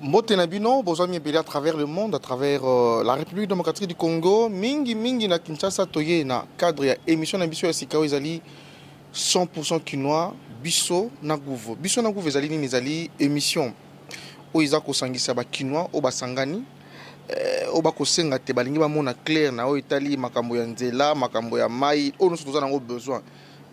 Mbote na bino, bozwami ebele à travers le monde, à travers la République démocratique du Congo, mingi mingi na Kinshasa. Toye na cadre ya émission na biso ya sika oyo ezali 100% kinois, Biso na Gouv. Biso na Gouv ezali nini? Ezali émission oyo eza kosangisa bakinois oyo basangani, oyo bakosenga te, balingi bamona clair na oyo etali makambo ya nzela, makambo ya mai, oyo nyonso toza nango besoin,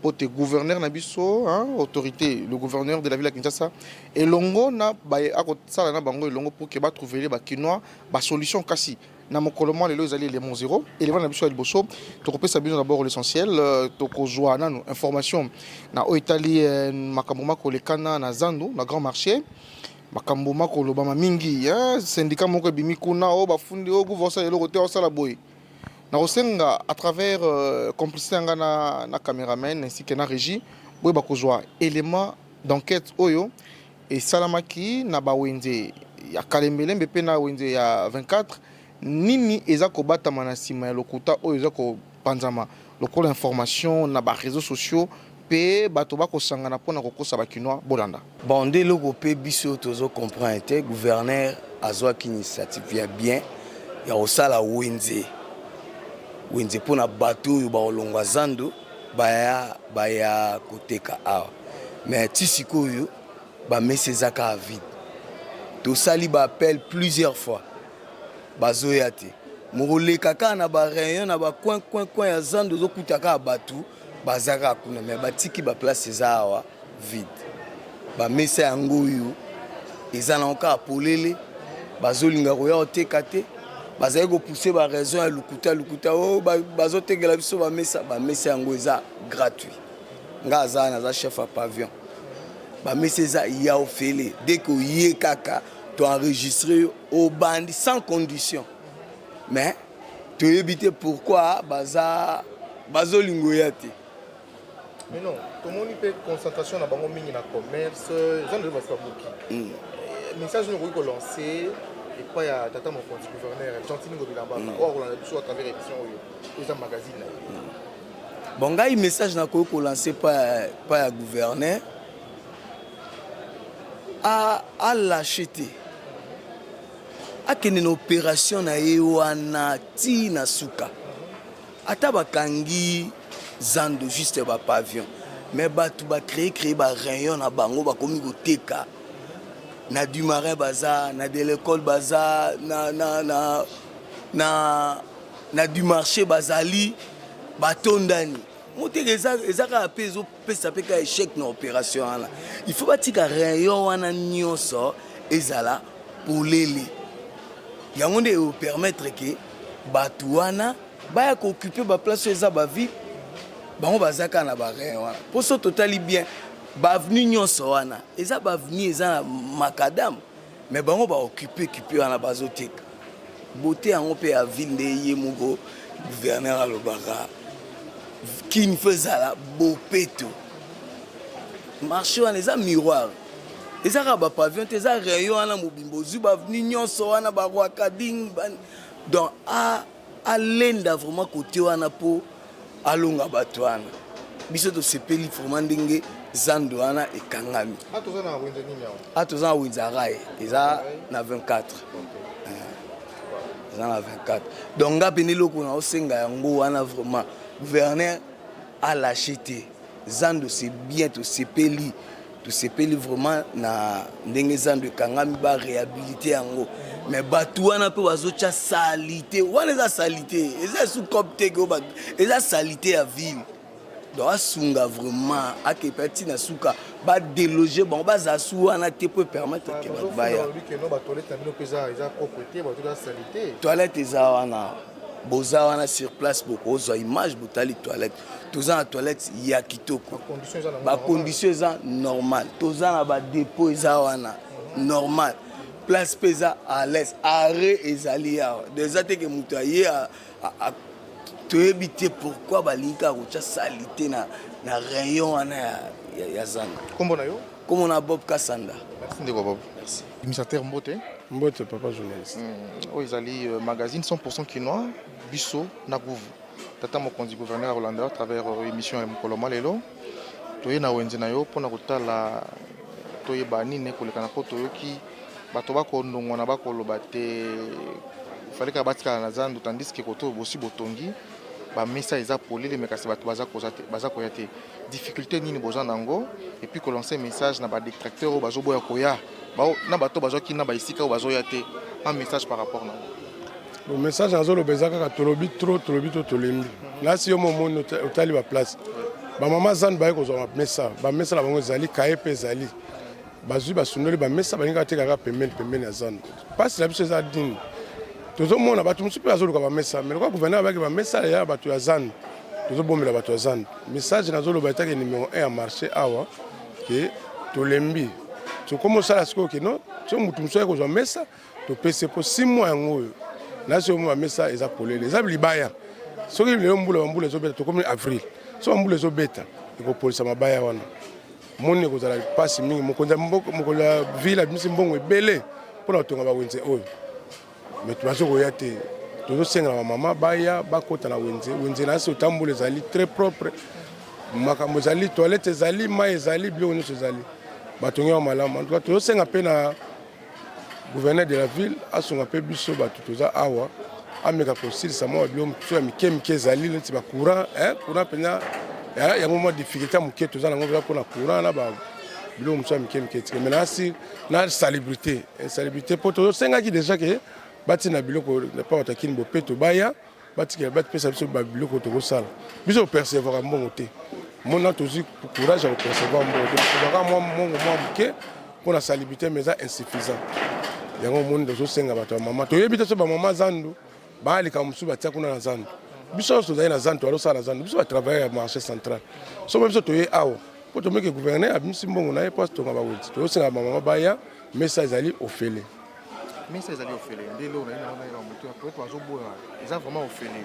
po te gouverneur na biso, hein, autorité, le gouverneur de la ville ya Kinshasa, elongo na baye akosala na bango elongo, pour ke batrouvele bakinois basolution. Kasi na mokolo mwa lelo ezali élément zéro, élément na biso ya liboso. Tokopesa bino d'abord l'essentiel. Tokozwa nanu information na oyo etali makambo makolekana na zandu, na grand marché, makambo makolobama mingi, hein, syndicat moko ebimi kuna oyo bafundi oyo gouv osala eloko te, osala boye. Nakosenga à travers complicité ya nga na caméraman ainsi que na régie, boye bakozwa élément d'enquête oyo esalamaki na bawenze ya Kalembelembe mpe na wenze ya 24. Nini eza kobatama na nsima ya lokuta oyo eza kopanzama lokola information na baréseaux sociaux, mpe bato bakosangana mpona kokosa bakinois? Bolanda. Bon, nde eloko mpe biso tozocomprendre te. Gouverneur azwaki initiative ya bien ya kosala wenze, wenze mpona bato oyo bakolongwa zando, baya koteka awa. Mais ti sikoyo bamesa eza kaka vide. Tosali baappel plusieurs fois, bazoya te. Mokoleka kaka na barayon, na bacoin coin coin ya zando, ozokuta kaka bato baza kaka kuna, mais batiki baplace eza awa vide. Bamesa yango oyo eza nango kaka polele, bazolinga koya koteka te. Bazali kopousser baraison ya lukuta lukuta oyo bazotekela biso bamesa. Bamesa yango eza gratuit. Nga aza, naza chef ya pavillon. Bamesa eza ya ofele. Dès que oye kaka, toenregistre yo, obandi sans condition. Mais toyebi te pourquoi baza bazolinga oya te. Mais non, tomoni mpe concentration na bango mingi na commerce eza nde basi babuki. Message oyo okoki kolancer epai ya tata mokonzi gouverneur Gentiny Ngobila Mbaka, oyo akolanda biso à travers émission oyo, oyo eza magazine na ye? Bon, ngai message nakoki kolancer pa ya gouverneur, alâche te, akende na opération na ye wana ti na suka. Ata bakangi zando juste bapavillon, mais bato bacréer créer barayon na bango, bakomi koteka na du marin, baza na de l'école, baza na du marché, bazali batondani. Moteka eza kaka mpe ezopesa mpe kaka échec na opération wana. Il faut batika rayon wana nyonso ezala polele. Yango nde ekopermettre ke bato wana baya kooccuper baplace oyo eza bavide. Bango baza kaka na barayon wana, mpo so totali bien, baavenue nyonso wana eza baavenue eza na macadam, mais bango baoccupe occupe wana, bazoteka. Bote yango mpe ya ville nde ye moko gouverneur alobaka kini fo ezala bopeto. Marché wana eza miroir, eza kaka bapavillon te, eza rayon wana mobimba. Ozwi baavenue nyonso wana, barwakading. Donc alenda vraiment kote wana mpo alonga bato wana. Biso tosepeli vraiment ndenge zando wana ekangami. Toza na wenze nini awa? A, toza na wenze Rail, eza na 24, eza na 24. Donc nga pene eloko na osenga yango wana, vraiment gouverneur alâche te. Zando c'est bien, tosepeli, tosepeli vraiment na ndenge zando ekangami, baréhabilité yango. Mais bato wana mpe bazotya saleté wana, eza saleté, eza sous-cope te, eza saleté ya ville. Donc asunga vraiment, akepe ntina suka, badéloger bango, bazala su wana te, mpo permettre ke bato baya. Toilette eza wana, boza wana sur place, bokozwa image, botali toilette. Toza na toilette ya kitoko, bacondition eza normal. Toza na badépôt eza wana normal, place mpe eza à l'aise, arrêt ezali awa. Donc eza te ke moto aye, toyebi te pourquoi balingi kaka kotya saleté na rayon wana ya zando. Kombo na yo? Kombo na Bob Kasanda. Merci, ndeko Bob. Merci. Administrateur, mbote. Mbote, papa journaliste. Oyo ezali magazine 100% kinois, Biso na Gouv. Tata mokonzi gouverneur Rolanda, à travers émission ya mokolo mwa lelo, toye na wenze na yo mpona kotala, toyeba nini ekoleka na, mpo toyoki Bato bakondongwana bakoloba te fallait kaka batikala na zandu, tandis que koto bosi botongi bamesa eza polele, mais kasi bato baza koza te, baza koya te. Difficulté nini boza nango? Et puis kolancer message na badétracteur oyo bazoboya koya na bato bazwaki na baesika oyo bazoya te, un message par rapport nango. Bon, message nazoloba eza kaka tolobi trop, tolobi to tolembi. Nasi yo momoni, otali baplace, bamama zandu baye kozwa bamesa, bamesa na bango ezali kaye mpe ezali bazwi, basundoli bamesa, balingi batekaka pembeni pembeni ya zandu. Mpasi na biso eza nini? Tozomona bato mosusu mpe bazoluka bamesa, mais lokola gouverneur abaki bamesa ya bato ya zandu, tozobombela bato ya zandu. Message nazoloba etake numéro 1 ya marché awa ke tolembi, tokomi osala sikoyo ke no so motu mosusu aye kozwa mesa, topesi mpo 6 mois yango oyo nasi oyo bamesa eza polele, eza libaya. Soki lelo mbula, bambula ezobeta, tokomi avril, so bambula ezobeta, ekopolisa mabaya wana, moni ekozala mpasi mingi. Mokonzi ya mboka, mokonzi ya ville abimisi mbongo ebele mpona kotonga bawenze oyo, mais bazokoya te. Tozosenga na bamama baya bakota na wenze. Wenze na asi otambola, ezali très propre, makambo ezali, toilette ezali, mai ezali, biloko nyonso ezali, batongi yango malamu. En tout cas, tozosenga mpe na gouverneur de la ville asunga mpe biso bato toza awa, ameka kosilisa mwa biloko mosusu ya mike mike ezali neti bacourant, courant mpenza yango mwa difficulté ya moke toza nango mpenza mpona courant na biloko mosusu ya mike mike etike. Mais nasi na salubrité, insalubrité, mpo tozosengaki déjà ke batina biloko mpa bato ya Kin Bopeto, baya batikela, bapesa biso babiloko tokosala. Biso kopercevoir mbongo te, mona tozwi courage ya kopercevoir mbongo te, tozwaka mwa mbongo mwa moke mpona salubrité, mais eza insuffisant. Yango omoni tozosenga bato ya mama, toyebi te so bamama zandu baalika mosusu batia kuna na zandu. Biso nyonso tozali na zandu, tozalosala na zandu, biso batravailleur ya marché central. So biso toye awa mpo tomeki gouverneur abimisi mbongo na ye mpo atonga bawenze. Tozosenga bamama baya, mesa ezali ofele. Mesa ezali ofele nde eloko na ye na moto ya peut-être bazoboya, eza vraiment ofele,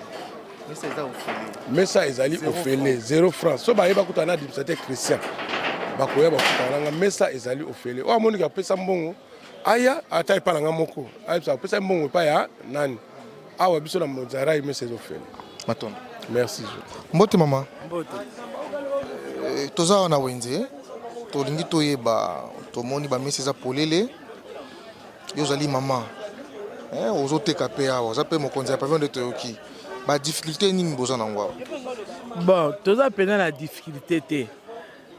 mesa eza ofele. Mesa ezali ofele, 0 franc. So bayeba kutana na administrateur Christian, bakoya bakutana nanga. Mesa ezali ofele. Oyo amoniki apesa mbongo, aya ata epai na nga moko, ayebisa apesa mbongo epai ya nani awa. Biso na Monzarai, mesa eza ofele. Matondo. Merci. Mbote mama. Mbote. Toza awa na wenze, tolingi toyeba, tomoni bamesa eza polele. Yo ozali mama, ozoteka mpe awa, oza mpe mokonzi ya pavillon nde toyoki. Badifficulté nini boza nango awa? Bon, toza mpenza na difficulté te.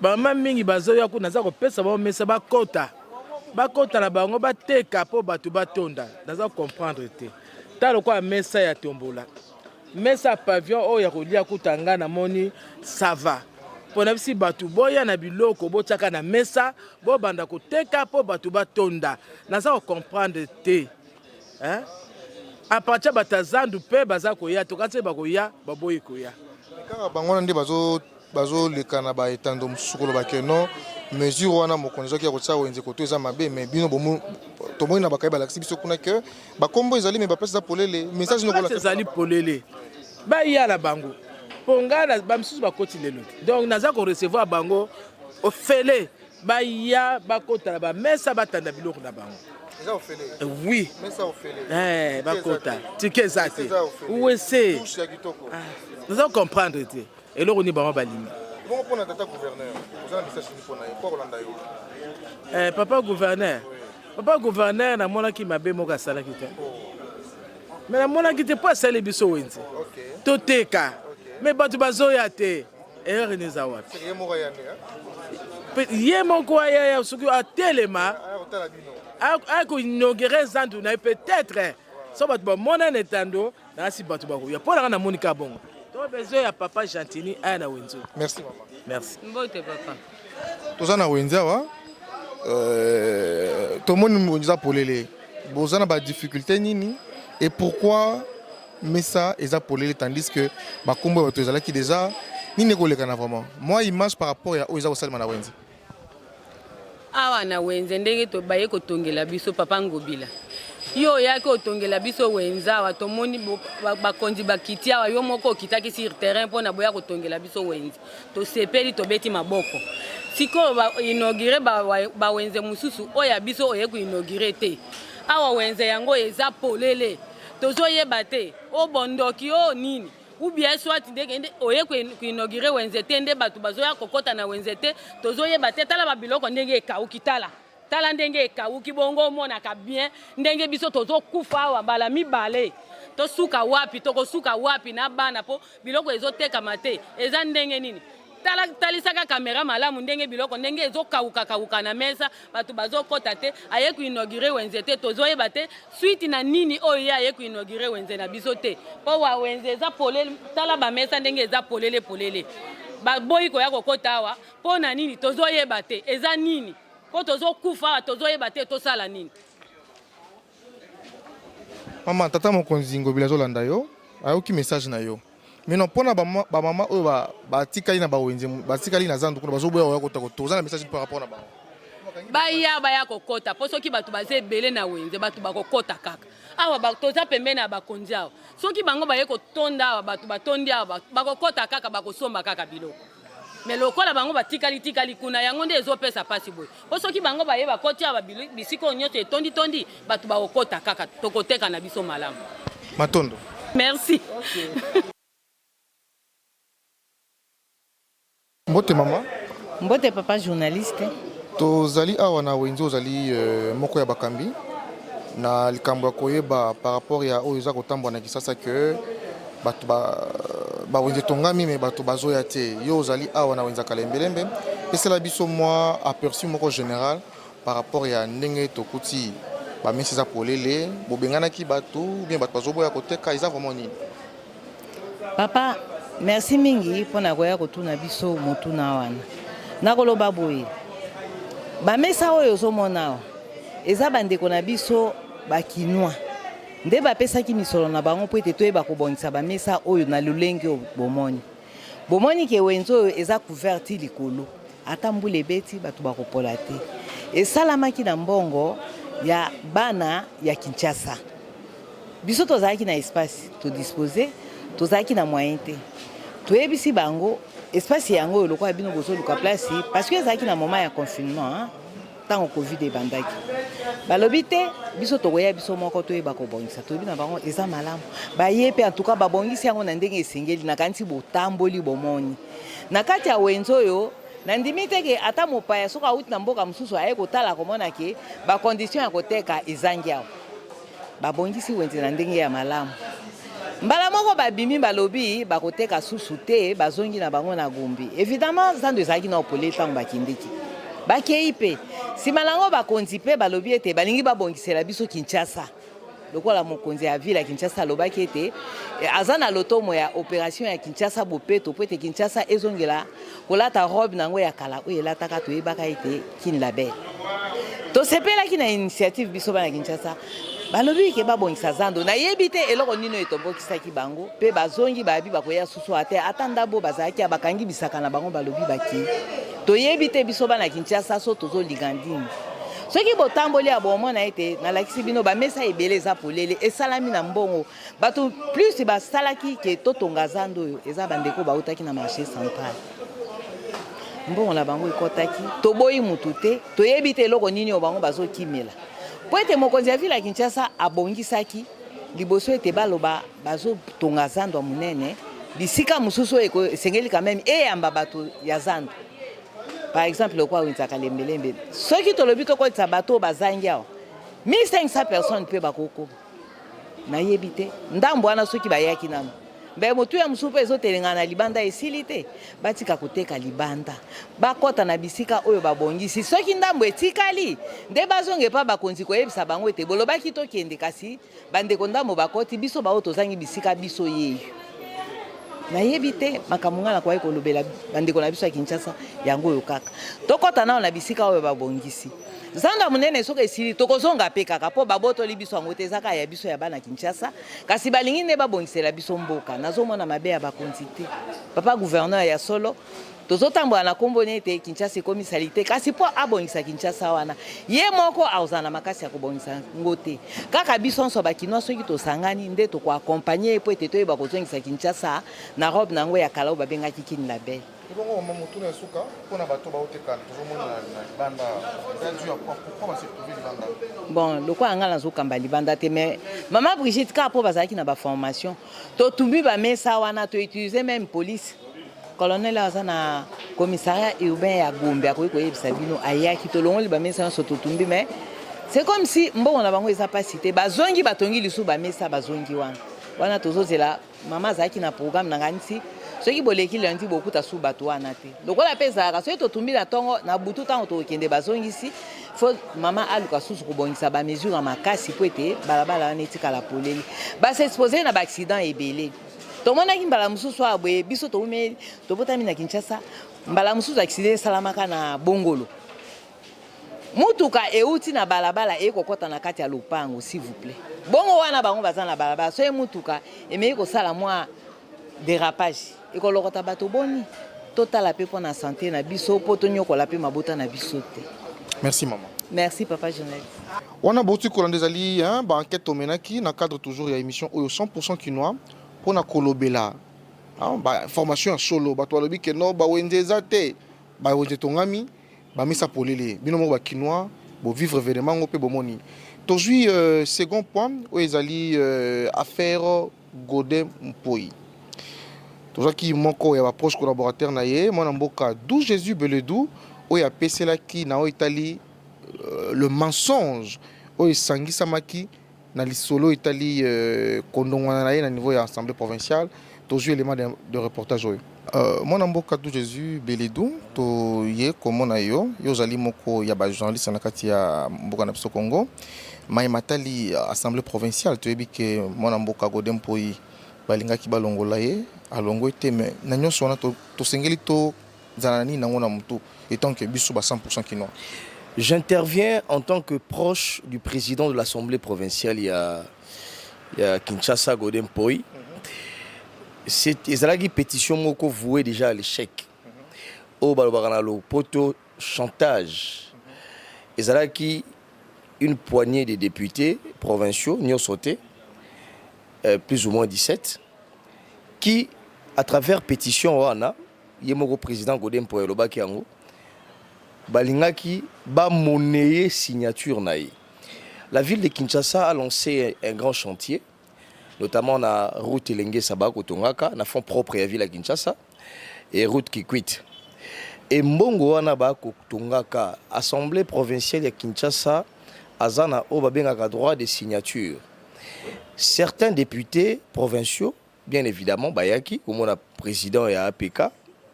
Bamama mingi bazoya kuna, naza kopesa bango mesa, bakota, bakota na bango, bateka mpo bato batonda. Naza comprendre te. Ta lokola mesa ya tombola, mesa ya pavillon oyo ya kolia kuta, nga namoni ça va mpo na bisi bato boya na biloko, botiaka na mesa, bobanda koteka mpo bato batonda. Naza kocomprendre te, hein? À partir bato ya zandu mpe baza koya, tokanisi bakoya, baboyi koya. Kaka bango wana nde bazoleka na baetando mosusu koloba ke non, mesure wana mokonzi azwaki ya kotia wenze koto eza mabe. Mais bino tomoni na bakaye balakisi biso kuna ke bakombo ezali, mais baplace eza polele. Message place ezali polele, baya na bango mpo ngai bamisusu bakoti lelo te, donc naza korecevoir bango ofele, baya bakota na bamesa, batanda biloko na bango. Eza ofele? Oui. Mesa ofele? Bakota, ticket eza te, wese. Touche ya kitoko. Naza comprendre te eloko nini bango balingi. Bongo mpona tata gouverneur, oza na message nini mpona ye mpo akolanda yo? Papa gouverneur, papa gouverneur, namonaki mabe moko asalaki te, mais namonaki te mpo asali biso wenze toteka, mais bato bazoya te. Erreur nini eza wapi? Ye moko aya nde? Ye moko ayaya, soki atelema aya kotala bino. Akoinaugurer zandu na ye, peut-être so bato bamona na etando nasi bato bakoya. Mpo nanga namoni ka bongo, to besoin ya papa Gentini aya na wenze. Merci mama. Merci. Mbote papa. Toza na wenze awa, tomoni wenze eza polele. Boza na badifficulté nini et pourquoi mesa eza polele tandis que bakombo ya bato ezalaki déjà? Nini ekoleka na vraiment mwa image par rapport ya oyo eza kosalema na wenze? Awa na wenze, ndenge baye kotongela biso, papa Ngobila, yo oyaki otongela biso wenze awa, tomoni bakonzi bakiti awa, yo moko okitaki sur terrain mpona boya kotongela biso wenze, tosepeli, tobeti maboko. Sikoyo bainaugurer bawenze mosusu, oyo ya biso oye koinaugurer te. Awa wenze yango eza polele, tozoyeba te o bondoki o nini, ou bien soit ndenge nde oye koinaugurer wenze te, nde bato bazoya kokɔta na wenze te, tozoyeba te. Tala babiloko ndenge ekauki, tala. Tala ndenge ekawuki bongo omonaka bien ndenge biso tozokufa awa mbala mibale. Tosuka wapi? Tokosuka wapi na bana po biloko ezotekama te? Eza ndenge nini? Tala, talisaka kamera malamu ndenge biloko ndenge ezokawuka kawuka na mesa, bato bazokota te. Aye ko inaugurer wenze te, tozoyeba te suite na nini oyo ye aye ko inaugurer wenze na biso te. Po wa wenze eza polele, tala ba mesa ndenge eza polele polele. Baboyi koya kokota awa po na nini? Tozoyeba te eza nini? Po tozokufa awa, tozoyeba te tosala nini. Mama, tata mokonzi Ngobila azolanda yo, ayoki message na yo. Mais non, pona ba mama oyo batikali na bawenze, batikali na zandu kuna bazoboya koya kota koto, oza na message par rapport na bango? Baya, baya kokota, po soki bato baza ebele na wenze, bato bakokota kaka. Awa toza pembeni ya bakonzi awa. Soki bango baye kotonda awa, bato batondi awa, bakokota kaka, bakosomba kaka biloko. Mais lokola bango batikali tikali kuna, yango nde ezopesa pasi boye. Po soki bango baye bakoti awa, bisika oyo nyonso etondi tondi, bato bakokota kaka, tokoteka na biso malamu. Matondo. Merci. Okay. Mbote mama. Mbote papa journaliste. Tozali awa na wenze, ozali moko ya bakambi na likambo ya koyeba par rapport ya oyo eza kotambola na Kinshasa ke bato bawenze etongami me bato bazoya te. Yo ozali awa na wenze ya Kalembelembe, pesela biso mwa aperçu moko général par rapport ya ndenge tokuti bamesi eza polele, bobenganaki bato ou bien bato bazoboya koteka, eza vraiment nini? Papa, merci mingi mpona koya kotuna biso motuna wana. Nakoloba boye, bamesa oyo ozomona awa eza bandeko na biso bakinois nde bapesaki misolo na bango mpo ete toyeba kobongisa bamesa oyo na lolenge oyo bomoni. Bomoni ke wenze oyo eza couvert ti likolo, ata mbula ebeti bato bakopola te. Esalamaki na mbongo ya bana ya Kinshasa. Biso tozalaki na espace to dispose, tozalaki na moyen te. Toyebisi bango espace yango oyo lokola bino bozoluka place parce que ezalaki na moment ya confinement, hein, ntango Covid ebandaki. Balobi te biso tokoya biso moko toyeba kobongisa. Toyebi na bango eza malamu. Baye pe en tout cas babongisi yango na ndenge esengeli, nakanisi botamboli bomoni. Na kati ya wenze oyo nandimi te ke ata mopaya soki awuti na mboka mosusu aye kotala komona ke ba condition ya koteka ezangi awa. Babongisi wenze na ndenge ya malamu. Mbala moko babimi balobi bakoteka susu te, bazongi na bango na Gombe. Evidemment zando ezalaki na polele ntango bakendeki. Bakei pe nsima na yango bakonzi pe balobi ete balingi babongisela biso Kinshasa. Lokola mokonzi ya ville ya Kinshasa alobaki ete aza na lotomo ya operation ya Kinshasa bopeto po ete Kinshasa ezongela kolata robe na yango ya kala oyo elataka, toyebaka ete Kin la belle. Tosepelaki na initiative biso bana Kinshasa, balobi ke babongisa zando. Nayebi te eloko nini oyo etombokisaki bango pe bazongi babi bakoya susu ate ata ndambo bazalaki ya bakangi bisaka na bango balobi bakei. Toyebi te biso bana Kinshasa so tozolinga ndini. Soki botamboli ya bomona ete nalakisi bino bamesa ebele eza polele esalami na mbongo bato plus basalaki ke totonga zando oyo eza bandeko bautaki na marché central. Mbongo na bango ekɔtaki, toboyi mutu te, toyebi te eloko nini oyo bango bazokimela. Po ete mokonzi ya ville ya Kinshasa abongisaki liboso ete baloba bazotonga zando ya monene bisika mosusu oyo esengeli quand même eyamba bato ya zando. Par exemple lokola wenze Kalembelembe, soki tolobi tokotisa bato oyo bazangi awa 1500 personnes mpe bakokoma. Nayebi te ndambo wana soki bayaki nano mbe motuya mosusu mpe ezotelengana na libanda esili te, batika koteka libanda, bakɔta na bisika oyo babongisi. Soki ndambo etikali nde bazonga epa bakonzi koyebisa bango ete bolobaki tokende, kasi bandeko ndambo bakɔti, biso baoyo tozangi bisika biso yeyo. Nayebi te makambo ngai nakoki kolobela bandeko na biso ya Kinshasa yango oyo kaka tokɔta nao na bisika oyo babongisi. Zando ya monene soki esili tokozonga pe kaka po babotoli biso yango te, eza kaka ya biso ya bana Kinshasa, kasi balingi nde babongisela biso mboka. Nazomona mabe ya bakonzi te. Papa gouverneur ya solo tozotambola na kombo ne ete Kinshasa ekomi salite, kasi po abongisa Kinshasa wana ye moko akozala na makasi ya kobongisa ngo te. Kaka biso nyonso bakinois soki tosangani nde tokoakompagne ye po ete toyeba kozongisa Kinshasa na robe na yango ya kala oyo babengaki Kin la Belle. Ebongo mama, motuna ya suka mpona bato baoteka tozomona na libanda eza dû à quoi? Pourquoi ba se trouver libanda? Bon, lokola ngai nazokamba libanda te, mais mama Brigitte kaka mpo bazalaki na baformation, totumbi bamesa wana, toutilize même police. Colonel aza na commissariat urbain ya Gombe akoki koyebisa bino ayaki tolongoli bamesa nyonso totumbi mais c'est comme si mbongo na bango eza pasi te bazongi batongi lisusu bamesa bazongi wana wana tozozela mama azalaki na programme na nganisi soki boleki lundi bokuta su bato wana te lokola mpe ezalaka soki totumbi na ntongo na butu ntango tokokende bazongisi fo mama aluka susu kobongisa bamesure ya makasi mpo ete balabala wana etikala polele basexpose na baaccident ebele. Tomonaki mbala mosusu awa boye biso toumeli tobotami na Kinshasa, mbala mosusu accident esalamaka na Bongolo, mutuka euti na balabala eye kokɔta na kati ya lopango, s'il vous plaît. Bongo wana bango baza na balabala, soki mutuka emeki kosala mwa dérapage ekolokota bato boni? Totala mpe mpo na sante na biso mpo tonyokola mpe mabota na biso te. Merci maman. Merci papa journaliste. Wana bouti kolanda ezali hein, ba enquête tomenaki na cadre toujours ya émission oyo 100% kinois mpona kolobela hein, ba information ya solo. Bato balobi ke no bawenze eza te, bawenze etongami bamisa polele, bino moko bakinois bovivre événement yango mpe bomoni. Tozwi second point oyo ezali affaire Godin Mpoi. Tozwaki moko ya baproche collaborateur na ye, mwana mboka Dou Jésus Beledou, oyo apeselaki na oyo etali le mensonge oyo esangisamaki na lisolo etali kondongwana na ye na niveau ya assemblée provinciale. Tozwi élément de reportage oyo. Mwana mboka Dou Jésus Beledou, toye komona yo, yo ozali moko ya bajournaliste na kati ya mboka na biso Congo. Mai matali assemblée provinciale, toyebi ke mwana mboka Godin Mpoi balingaki balongola ye, alongwe te, mais na nyonso wana tosengeli tozala na nini nango na motu etant que biso ba 100% kinois? J'interviens en tant que proche du président de l'Assemblée provinciale ya Kinshasa, Godin Mpoi. C'est ezalaki pétition moko vouée déjà à l'échec. Oyo balobaka na lopoto chantage. Ezalaki une poignée de députés provinciaux, nyonso te, plus ou moins 17, qui, à travers pétition wana, ye moko président Godin Mpoi alobaki yango, balingaki bamonnayer signature na ye. La ville de Kinshasa a lancé un grand chantier, notamment na route Elengesa bakotongaka na fonds propre ya ville ya Kinshasa et route Kikwit. E mbongo wana bakotongaka, assemblée provinciale ya Kinshasa aza na oyo babengaka droit de signature. Certains députés provinciaux, bien évidemment, bayaki komona président ya APK,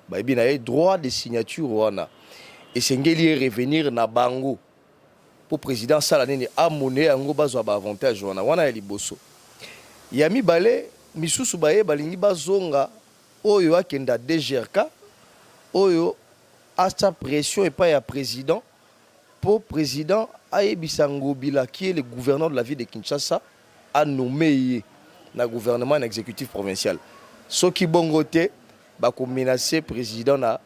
bayebi na ye droit de signature wana esengeli ye revenir na bango po président asala nini, amone yango, bazwa baavantage wana. Wana ya liboso. Ya mibale, misusu baye balingi bazonga oyo akenda DGRK, oyo atia pression epai ya président po président ayebisa Ngobila, qui est le gouverneur de la ville de Kinshasa, anommé ye na gouvernement, na exécutif provincial. Soki bongo te, bakomenace président na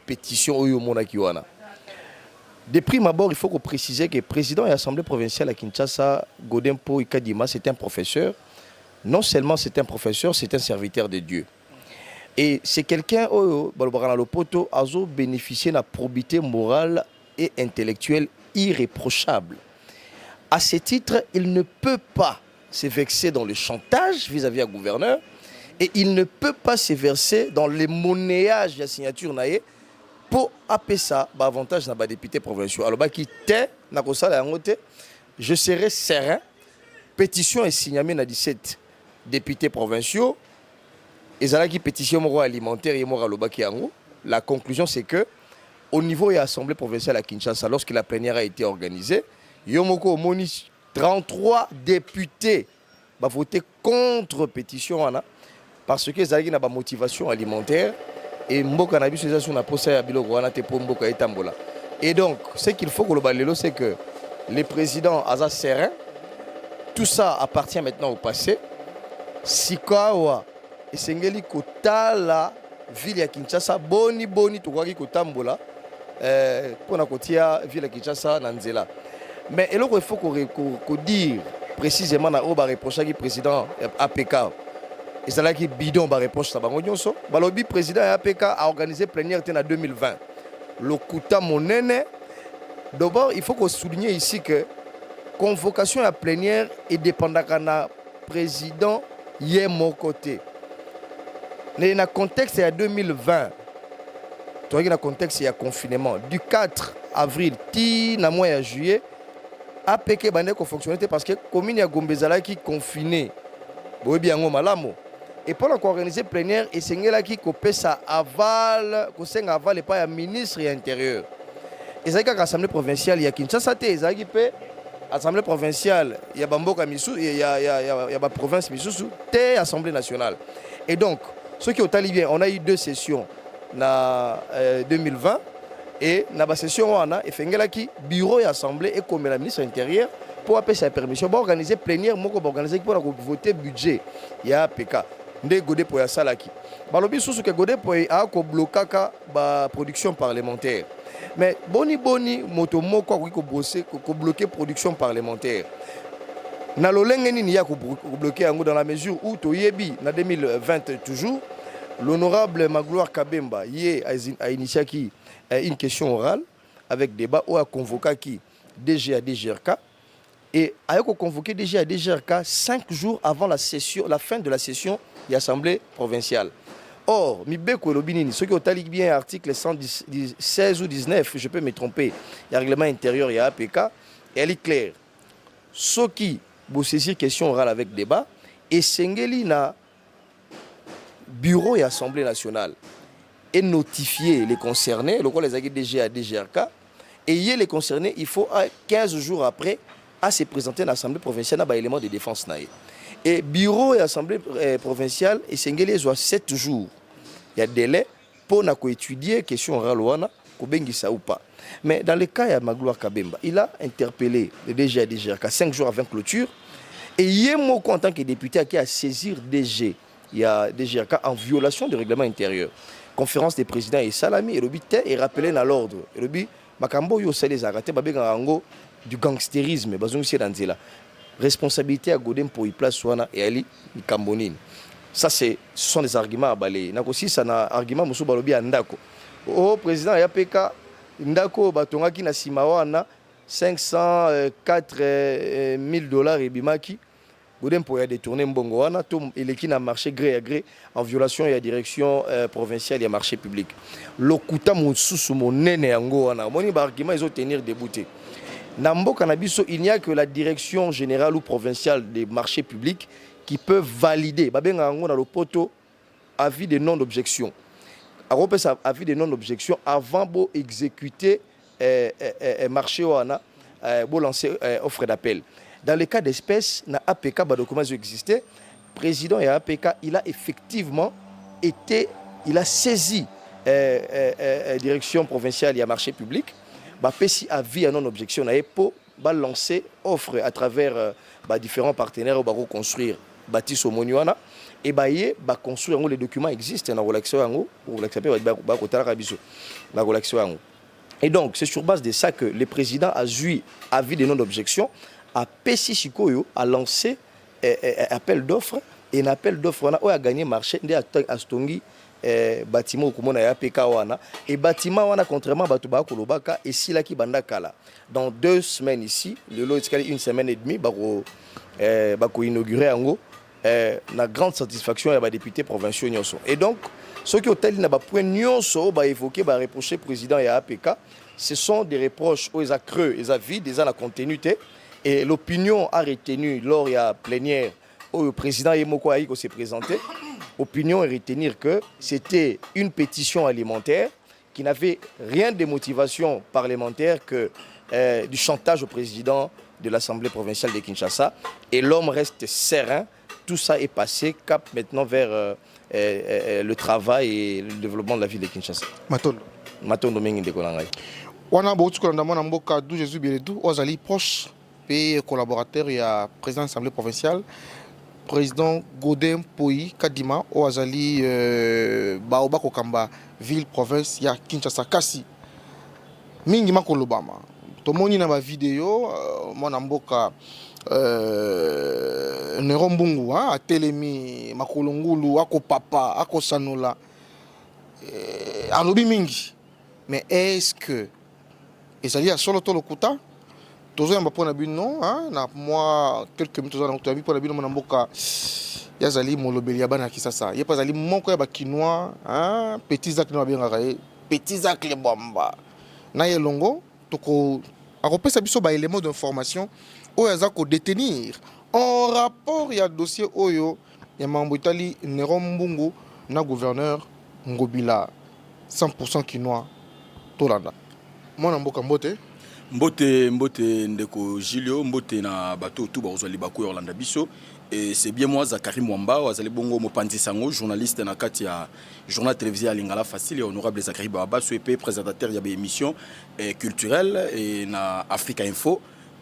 pétition oyo omonaki wana. De prime abord, il faut qu'on précise que président de l'Assemblée provinciale à Kinshasa, Godin Mpoi Kadima, c'est un professeur. Non seulement c'est un professeur, c'est un serviteur de Dieu. Et c'est quelqu'un oyo balobaka na lopoto azo bénéficier na probité morale et intellectuelle irréprochable. À ce titre, il ne peut pas se vexer dans le chantage vis-à-vis un gouverneur et il ne peut pas se verser dans le monnayage ya signature na ye mpo apesa baavantage na badéputé provinciaux. Alobaki te, na kosala yango te, je serai serein. Pétition esignami na 17 députés provinciaux. Ezalaki pétition moko alimentaire, ye moko alobaki yango. La conclusion, c'est que au niveau ya assemblée provinciale à Kinshasa, lorsque la plénière a été organisée, yo moko omoni, 33 députés bavoté contre pétition wana parce que ezalaki na bamotivation alimentaire et mboka na biso eza so na posa ya biloko wana te mpo mboka etambola. Et donc, ce qu'il faut koloba lelo, c'est que le président aza serein. Tout ça appartient maintenant au passé. Sikawa esengeli kotala ville ya Kinshasa boni boni tokokaki kotambola mpona kotia ville ya Kinshasa na nzela. Mais eloko il faut kodire précisément na oyo bareprochaki président ya APK, ezalaki bidon. Bareproche na bango nyonso, balobi président ya APK aorganiser plénière te na 2020, lokuta monene. D'abord, il faut souligner ici que convocation ya plénière edépendaka na président ye moko te. Na contexte ya 2020. Tozalaki na contexte ya confinement du 4 avril ti na mois ya juillet. APK ebandaki kofonctionne te parce que commune ya Gombe ezalaki confiné, boyebi yango malamu. E mpona koorganize plénière, esengelaki kopesa aval, kosenga aval epai ya ministre ya Intérieur. Ezalaki kaka assemblée provinciale ya Kinshasa te, ezalaki mpe assemblée provinciale ya bamboka misusu, ya baprovince misusu te, Assemblée nationale. Et donc soki otali bien, on a eu deux sessions na 2020 et na basession wana efengelaki bureau ya assemblée ekomela ministre intérieur mpo apesa permission baorganize plénière moko. Baorganizaki mpona kovote budget ya APK. Nde Godé Mpoy asalaki. Balobi susu ke Godé Mpoy akoblokaka baproduction parlementaire. Mais boni boni moto moko akoki kobose kobloke production parlementaire? Na lolenge nini ya kobloke yango, dans la mesure où toyebi na 2020 toujours, l'honorable Magloire Kabemba ye ainitiaki une question orale avec débat oyo aconvokaki DG ya DGRK, et aye koconvoquer DG ya DGRK 5 jours avant la session, la fin de la session ya assemblée provinciale? Or mibeko elobi nini? Soki otali bien article 116 ou 19, je peux me tromper, ya règlement intérieur ya APK, eyali clair: soki bosaisir question orale avec débat, esengeli na bureau ya Assemblée nationale et notifier les concernés, lokola ezalaki DG ya DGRK. Et ye les concernés, il faut 15 jours après à se présenter na assemblée provinciale na baélément de défense na ye. Et bureau ya assemblée provinciale esengeli ezwa 7 jours ya délai mpo na koétudier question orale wana, kobengisa ou pas. Mais dans le cas ya Magloire Kabemba, il a interpellé le DG ya DGRK 5 jours avant clôture, et ye moko en tant que député aki asaisir DG ya DGRK en violation du règlement intérieur. Conférence des présidents esalami, elobi te, erappeler na l'ordre, elobi makambo oyo osali ezalaka te, babengaka yango du gangstérisme. Bazongisi ye na nzela. Responsabilité ya Godé Mpoyi place wana eyali likambo nini? Ça, c'est ce sont des arguments ya baleye. Nakosisa na argument mosusu. Balobi ya ndako o président ya APK, ndako oyo batongaki na nsima wana, 504 000 dollars ebimaki. Godé Mpoyi adétourné mbongo wana to eleki na marché gré à gré, en violation ya direction provinciale ya marché public. Lokuta mosusu monene yango wana. Omoni, baargument ezotenir debout te. Na mboka na biso, il n'y a que la direction générale ou provinciale des marchés publics qui peut valider. Babengaka yango na lopoto avis de non d'objection. Akopesa avis de non objection avant bo exécuter marché wana, bo lancer offre d'appel. Dans le cas d'espèce, na APK, badocument ezoexiste. Président ya APK, il a effectivement été, il a saisi direction provinciale ya marché public, bapesi avis ya non objection na ye mpo balancer offre à travers badifférents partenaires oyo bakoconstruire bâtisse. Omoni wana e baye baconstruire yango, les documents existent. Na kolakisa yango, kolakisa mpe bakotalaka biso, bakolakisa yango. Et donc c'est sur base de ça que le président azwi avis de non d'objection, apesi sikoyo a lancé appel d'offre. Et na appel d'offre wana, oyo agagné marché nde atongi bâtiment okomona ya APK wana. E bâtiment wana, contrairement bato bakolobaka, esilaki banda kala. Dans 2 semaines ici, lelo etikali une semaine et demie, bako bakoinaugure yango na grande satisfaction ya badéputé provinciaux nyonso. Et donc soki otali na bapoint nyonso oyo baévoke, bareproche président ya APK, ce sont des reproches oyo eza creux, eza vide, eza na contenu te. Et l'opinion a retenu, lors ya plénière oyo président ye moko ayaki kose présenter, opinion et retenir que c'était une pétition alimentaire qui n'avait rien de motivation parlementaire que du chantage au président de l'Assemblée provinciale de Kinshasa. Et l'homme reste serein. Tout ça est passé, cap maintenant vers le travail et le développement de la ville de Kinshasa. Matondo. Matondo mingi, ndeko na ngai. Wana bouti kolanda mwana mboka Du Jésus Bieledu, oyo azali proche mpe collaborateur ya président assemblée provinciale, président Godé Mpoyi Kadima, oyo azali bao bakokamba ville province ya Kinshasa. Kasi mingi makolobama, tomoni na bavideo mwana mboka Nero Mbungu atelemi makolo ngulu, akopapa, akosanola, alobi mingi. Mais est ce que ezali ya solo to lokuta? Tozoyamba mpo na bino na mwa quelques minutes toza nango. Toyambi mpo na bino mwana mboka ye azali molobeli ya bana ya Kisasa, ye mpe azali moko ya bakinois, petit Zak nde babengaka ye. Petit Zacle Bwamba na ye elongo, toko akopesa biso ba éléments d'information oyo aza ko détenir en rapport ya dossier oyo ya mambo etali Néron Mbungu na gouverneur Ngobila. 100% kinois, tolanda mwana mboka. Mbote. Mbote, mbote ndeko Julio, mbote na bato tu bakozwa libaku ya kolanda biso. Et c'est bien moi, Zakari Mwamba, azali bongo mopanzi sango, journaliste na kati ya journal télévisé ya Lingala Facile ya honorable Zakari Babaso, et présentateur ya baémission culturelle et na Africa Info.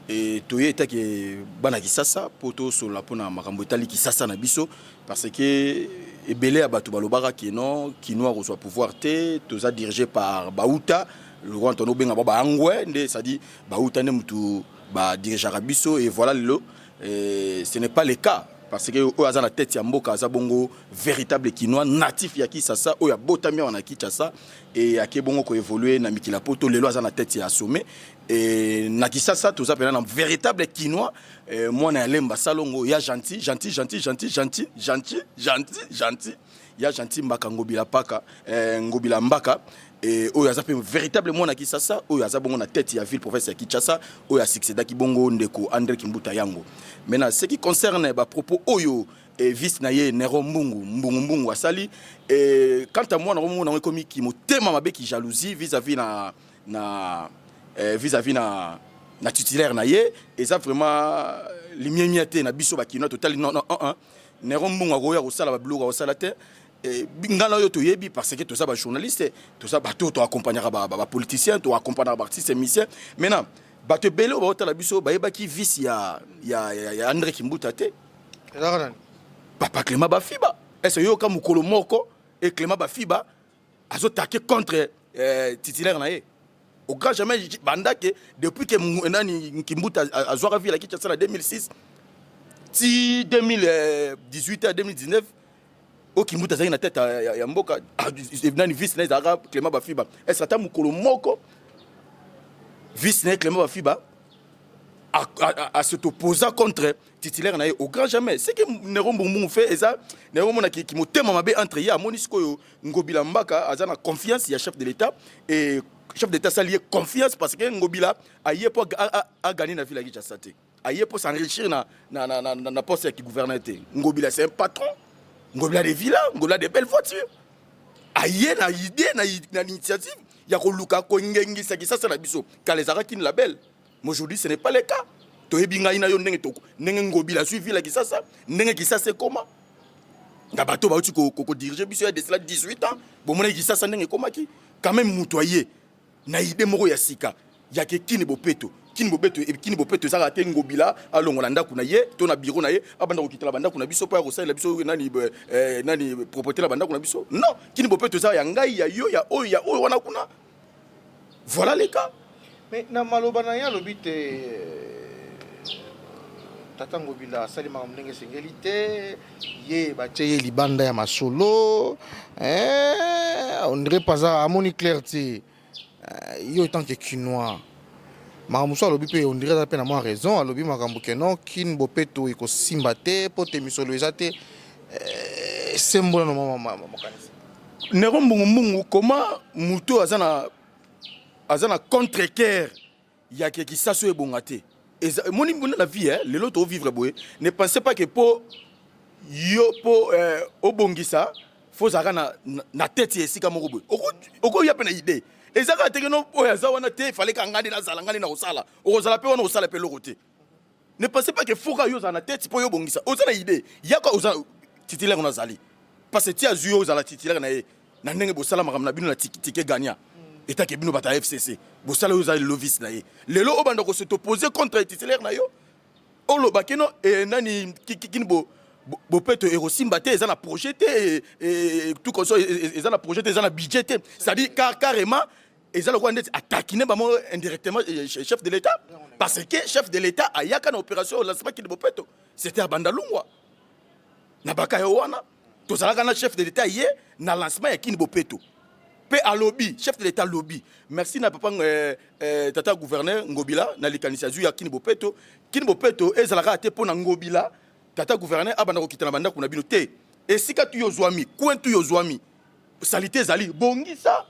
Et toye etaki bana Kisasa po tosolola mpona makambo etali Kisasa na biso, parce que ebele ya bato balobaka ke non, kinois akozwa pouvoir te, toza dirigé par bauta le roi, tonobenga bao baangwe nde, c'est-à-dire bauta nde mutu badirigeaka biso. Et voilà, lelo ce n'est pas le cas, parce que oyo aza na tête ya mboka aza bongo véritable kinois, natif ya Kisasa, oyo abotami awa na Kinshasa e ake bongo koévolue na mikili ya Poto. Lelo aza na tête ya sommet e na Kisasa. Toza mpenza na véritable kinois, mwana ya Lemba Salongo, ya gentil, gentil, gentil, gentil, gentil, gentil, gentil, gentil, ya Gentil Mbaka Ngobila Paka, Ngobila Mbaka, e oyo aza mpe véritable mwana Kisasa, oyo aza bongo na tête ya ville province ya Kinshasa, oyo asuccédaki bongo ndeko André Kimbuta yango. Maintenant, ce qui concerne bapropos oyo e vice na ye Néron Mbungu Mbungu Mbungu asali, e quant à moi, nakomona yango ekomi ki motema mabe, ki jalousie vis-à-vis na vis-à-vis na titulaire na ye. Eza vraiment limiemia te na biso bakinois. Totali, non, non, 1 Néron Mbungu akoya kosala babiloko akosala te. Ngai na oyo toyebi, parce que toza bajournaliste, toza bato oyo toaccompagnaka bapoliticien, toaccompagnaka baartiste musicien. Maintenant, bato ebele oyo baotala biso bayebaki vice ya André Kimbuta te. Ezalaka nani? Papa Clément Bafiba. Ese yoka mokolo moko e Clément Bafiba azotake contre titulaire na ye? Au grand jamais. Bandake depuis que nani, Kimbuta azwaka ville ya Kinshasa na 2006 ti 2018 à 2019, oyo Kimbuta azalaki na tête ya mboka, nani, vice na ezalaka Clément Bafiba. Ese ata mokolo moko vice na ye Clément Bafiba à se opposer contre titulaire na ye? Au grand jamais. Ce que Néron Mbungu fait, eza Néron mona ki motema mabe entre ye. Amoni sikoyo Ngobila Mbaka aza na confiance ya chef de l'État, et chef d'État asali ye confiance, parce que Ngobila aye po agagner na ville ya Kinshasa te, aye po s'enrichir na poste ya kigouverneur te. Ngobila, c'est un patron. Ngobila des villas, Ngobila des belles voitures. Aye na idée, na initiative ya koluka kongengisa Kisasa na biso. Kala ezalaki label, mais aujourd'hui ce n'est pas le cas. Toyebi ngai na yo ndenge Ngobila azwi ville ya Kisasa, ndenge Kisasa ekoma na bato bauti kodirige biso ya de cela 18 ans. Bomonaki Kisasa ndenge ekomaki. Quand même, moto aye na idée moko ya sika yake Kin Bopeto. Kin Bopeto, Kin Bopeto ezalaka te Ngobila alongola ndako na ye to na bureau na ye, abanda kokitela bandako na biso mpo ya kosalela biso nani, propreté na bandako na biso. Non, Kin Bopeto eza ya ngai, ya yo, ya oyo, ya oyo wana kuna. Voilà les cas. Mais na maloba na ye alobi te tata Ngobila asali makambo ndenge esengeli te, ye batie ye libanda ya masolo. On dirait pas amoni clair te. Yo, tant que kinois, makambo mosusu alobi mpe, on dirait aza mpe na mwa raison. Alobi makambo ke non, Kin Bopeto ekosimba te mpo te misolo eza te. Sembola no makanisi. Néron Mbungumbungu, comment moto aza na contre-cœur ya ke Kisasa oyo ebonga te? Moni na vie, lelo tovivre boye, ne pensez pas que mpo yo mpo obongisa, fo ozalaka na tête ya esika moko boye. Okoya mpe na idée, eza kaka teke no oyo aza wana te, efale ka ngai nde nazala, ngai nde na kosala. Okozala mpe wana, osala mpe eloko te. Ne pensez pas que faut kaka yo ozala na tête mpo yo obongisa. Oza na idée yaka, oza titulaire, wana azali parce que ti azwi yo ozala titulaire na ye na ndenge bosala makambo na bino na ticket gagnant, etake bino bato ya FCC bosala oyo, ozali lelo vice na ye. Lelo obanda kos'opposer contre titulaire na yo, olobaki no nani, kini bopeto ekosimba te, eza na projet te, tout comme ça, eza na projet te, eza na budget te. C'est-à-dire carrément eza lokola ndeti atakine bango indirectement chef de l'État, parce que chef de l'État ayaka na opération lancement Kin Bopeto, c'était à Bandalungwa na baka yo wana. Tozalaka na chef de l'État ye na lancement ya Kin Bopeto, mpe alobi, chef de l'État alobi merci na papa tata gouverneur Ngobila na likanisi azwi ya Kin Bopeto. Kin Bopeto ezalaka te mpo na Ngobila, tata gouverneur abanda kokita na bandako na bino te. Esika tu yo ozwami, coin tu yo ozwami, saleté ezali, bongisa.